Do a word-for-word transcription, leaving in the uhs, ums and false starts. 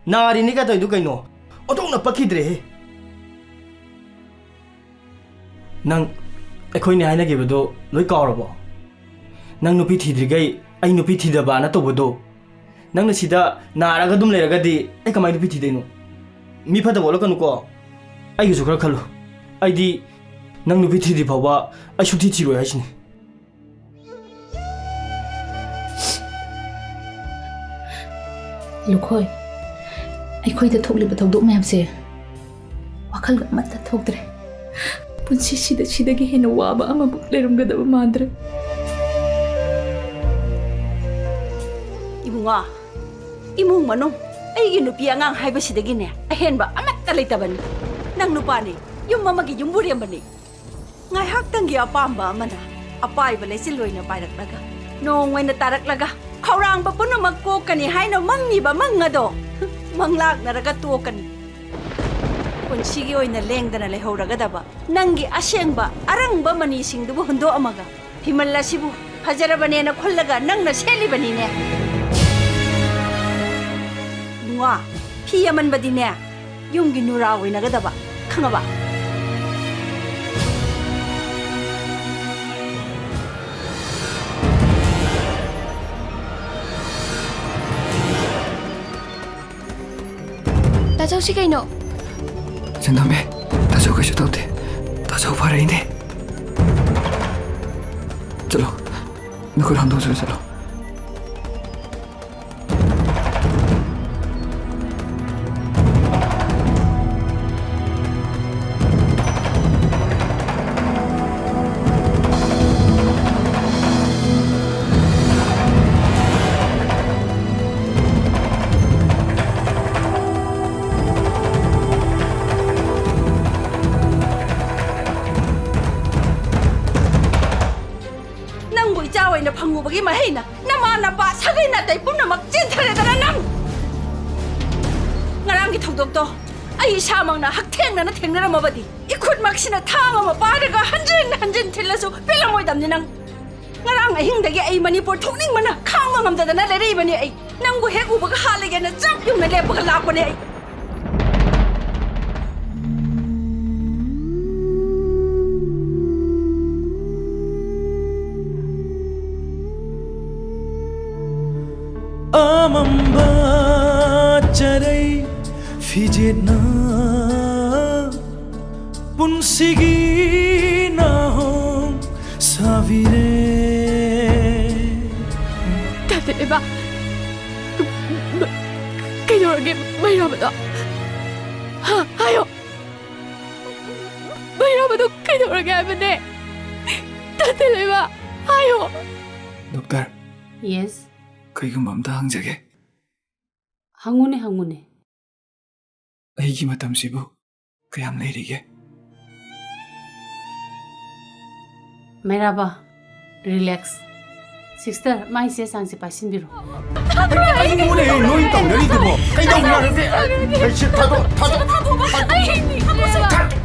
ꯅꯥꯔꯤꯅꯤ ꯀꯥꯏ ꯇꯧꯔꯤꯗꯨ ꯀꯩꯅꯣ? ꯑꯣꯟꯊꯣꯛꯅ ꯄꯛꯈꯤꯗ꯭ꯔꯦꯍꯦ꯫ ꯅꯪ ꯑꯩꯈꯣꯏꯅꯤ ꯍꯥꯏꯅꯈꯤꯕꯗꯣ ꯂꯣꯏ ꯀꯥꯎꯔꯕꯣ? ꯅꯪ ꯅꯨꯄꯤ ꯊꯤꯗ꯭ꯔꯤꯈꯩ ꯑꯩ ꯅꯨꯄꯤ ꯊꯤꯗꯕꯅ ꯇꯧꯕꯗꯣ, ꯅꯪꯅ ꯁꯤꯗ ꯅꯥꯔꯒ ꯑꯗꯨꯝ ꯂꯩꯔꯒꯗꯤ ꯑꯩ ꯀꯃꯥꯏꯅ ꯅꯨꯄꯤ ꯊꯤꯗꯣꯏꯅꯣ? ꯃꯤ ꯐꯠꯇꯕ ꯑꯣꯜꯂꯛꯀꯅꯨꯀꯣ꯫ ꯑꯩꯒꯤꯁꯨ ꯈꯔ ꯈꯜꯂꯨ꯫ ꯑꯩꯗꯤ ꯅꯪ ꯅꯨꯄꯤ ꯊꯤꯗ꯭ꯔꯤ ꯐꯥꯎꯕ ꯑꯩ ꯁꯨꯡꯊꯤ ꯊꯤꯔꯣꯏ ꯍꯥꯏꯁꯤꯅꯤ꯫ ꯂꯨꯈꯣꯏ, ꯑꯩꯈꯣꯏꯗ ꯊꯣꯛꯂꯤꯕ ꯊꯧꯗꯣꯛ ꯃꯌꯥꯝꯁꯦ ꯋꯥꯈꯜꯒ ꯑꯃꯠꯇ ꯊꯣꯛꯇ꯭ꯔꯦ꯫ ꯄꯨꯟꯁꯤꯁꯤꯗ ꯁꯤꯗꯒꯤ ꯍꯦꯟꯅ ꯋꯥꯕ ꯑꯃꯕꯨ ꯂꯩꯔꯝꯒꯗꯕ ꯃꯥꯟꯗ꯭ꯔꯦ꯫ ꯏꯕꯨꯡꯉꯣ, ꯏꯃꯨꯡ ꯃꯅꯨꯡ, ꯑꯩꯒꯤ ꯅꯨꯄꯤ ꯑꯉꯥꯡ ꯍꯥꯏꯕꯁꯤꯗꯒꯤꯅꯦ ꯑꯍꯦꯟꯕ ꯑꯃꯠꯇ ꯂꯩꯇꯕꯅꯤ꯫ ꯅꯪ ꯅꯨꯄꯥꯅꯤ, ꯌꯨꯝ ꯑꯃꯒꯤ ꯌꯨꯝꯕꯨꯔꯦꯝꯕꯅꯤ꯫ ꯉꯥꯏꯍꯥꯛꯇꯪꯒꯤ ꯑꯄꯥꯝꯕ ꯑꯃꯅ ꯑꯄꯥꯏꯕ ꯂꯩꯆꯤꯜ ꯑꯣꯏꯅ ꯄꯥꯏꯔꯛꯂꯒ, ꯅꯣꯡ ꯑꯣꯏꯅ ꯇꯥꯔꯛꯂꯒ, ꯈꯧꯔꯥꯡꯕ ꯄꯨꯝꯅꯃꯛ ꯀꯣꯛꯀꯅꯤ ꯍꯥꯏꯅ ꯃꯪꯉꯤꯕ ꯃꯪ ꯑꯗꯣ ꯃꯪꯂꯥꯛꯅꯔꯒ ꯇꯣꯛꯀꯅꯤ꯫ ꯄꯨꯟꯁꯤꯒꯤ ꯑꯣꯏꯅ ꯂꯦꯡꯗꯅ ꯂꯩꯍꯧꯔꯒꯗꯕ ꯅꯪꯒꯤ ꯑꯁꯦꯡꯕ ꯑꯔꯪꯕ ꯃꯅꯤꯁꯤꯡꯗꯨꯕꯨ ꯍꯨꯟꯗꯣꯛꯑꯝꯃꯒ, ꯐꯤꯃꯜ ꯑꯁꯤꯕꯨ ꯐꯖꯔꯕꯅꯦꯅ ꯈꯨꯜꯂꯒ ꯅꯪꯅ ꯁꯦꯠꯂꯤꯕꯅꯤꯅꯦ꯫ ꯏꯕꯨꯡꯉꯣ, ꯐꯤ ꯑꯃꯟꯕꯗꯤꯅꯦ, ꯌꯨꯝꯒꯤ ꯅꯨꯔꯥ ꯑꯣꯏꯅꯒꯗꯕ, ꯈꯪꯉꯕ? ꯇꯥꯖꯧꯁꯤ ꯀꯩꯅꯣ? ꯁꯦꯟꯗꯣꯝꯕꯤ, ꯇꯥꯖꯧ ꯀꯩꯁꯨ ꯇꯧꯗꯦ꯫ ꯇꯥꯖꯧ ꯐꯔꯛꯏꯅꯦ꯫ ꯆꯠꯂꯣ, ꯅꯈꯨꯠ ꯍꯥꯝꯗꯣꯛꯆꯔ ꯆꯠꯂꯣ꯫ ꯅꯪꯕꯨ ꯏꯆꯥ ꯑꯣꯏꯅ ꯐꯪꯉꯨꯕꯒꯤ ꯃꯍꯩꯅ ꯅꯃꯥ ꯅꯄꯥ ꯁꯥꯒꯩ ꯅꯥꯇꯩ ꯄꯨꯝꯅꯃꯛ ꯆꯦꯟꯊꯔꯦꯗꯅ ꯅꯪ! ꯉꯔꯥꯡꯒꯤ ꯊꯧꯗꯣꯛꯇꯣ ꯑꯩ ꯏꯁꯥꯃꯛꯅ ꯍꯛꯊꯦꯡꯅꯅ ꯊꯦꯡꯅꯔꯝꯃꯕꯗꯤ ꯏꯈꯨꯠꯃꯛꯁꯤꯅ ꯊꯥꯡ ꯑꯃ ꯄꯥꯏꯔꯒ ꯍꯟꯖꯤꯟ ꯍꯟꯖꯤꯟ ꯊꯤꯜꯂꯁꯨ ꯄꯦꯜꯂꯝꯃꯣꯏꯗꯕꯅꯤ ꯅꯪ꯫ ꯉꯔꯥꯡ ꯑꯍꯤꯡꯗꯒꯤ ꯑꯩ ꯃꯅꯤꯄꯨꯔ ꯊꯣꯛꯅꯤꯡꯕꯅ ꯈꯥꯡꯕ ꯉꯝꯗꯗꯅ ꯂꯩꯔꯛꯏꯕꯅꯤ ꯑꯩ꯫ ꯅꯪꯕꯨ ꯍꯦꯛ ꯎꯕꯒ ꯍꯥꯠꯂꯒꯦꯅ ꯆꯞ ꯌꯨꯡꯅ ꯂꯦꯞꯄꯒ ꯂꯥꯛꯄꯅꯦ ꯑꯩ꯫ ꯑꯃꯝꯕ ꯆꯔꯩ ꯐꯤꯖꯦꯠꯅ ꯄꯨꯟꯁꯤꯒꯤ ꯅꯥꯍꯣꯡ ꯁꯥꯕꯤꯔꯦ꯫ ꯇꯥꯗꯦꯕ꯫ ꯀꯩꯗꯧꯔꯒꯦ ꯃꯩꯔꯥꯕꯗꯣ? ꯍꯥ? ꯍꯥꯏꯌꯣ꯫ ꯃꯩꯔꯥꯕꯗꯣ ꯀꯩꯗꯧꯔꯒꯦ ꯍꯥꯏꯕꯅꯦ? ꯇꯥꯗꯦꯕ꯫ ꯍꯥꯏꯌꯣ꯫ ꯗꯣꯛꯇꯔ꯫ ꯌꯦꯁ꯫ ꯀꯩꯒꯨꯝꯕ ꯑꯝꯇ ꯍꯪꯖꯒꯦ꯫ ꯍꯪꯉꯨꯅꯦ, ꯍꯪꯉꯨꯅꯦ꯫ ꯑꯩꯒꯤ ꯃꯇꯝꯁꯤꯕꯨ ꯀꯌꯥꯝ ꯂꯩꯔꯤꯒꯦ? ꯃꯩꯔꯥꯕ, ꯔꯤꯂꯦꯛꯁ꯫ ꯁꯤꯁꯇꯔ, ꯃꯥꯏ ꯆꯦ ꯆꯥꯡꯁꯦ ꯄꯥꯏꯁꯤꯟꯕꯤꯔꯣ꯫ ꯀꯔꯤꯅꯣꯅꯦ ꯅꯣꯏ ꯇꯧꯅꯔꯤꯗꯨꯕꯣ? ꯀꯩꯗꯧꯅꯔꯒꯦ? ꯑꯩ ꯁꯤ ꯊꯥꯗꯣꯛ-, ꯊꯥꯗꯣꯛ-, ꯊꯥꯗꯣꯛ-,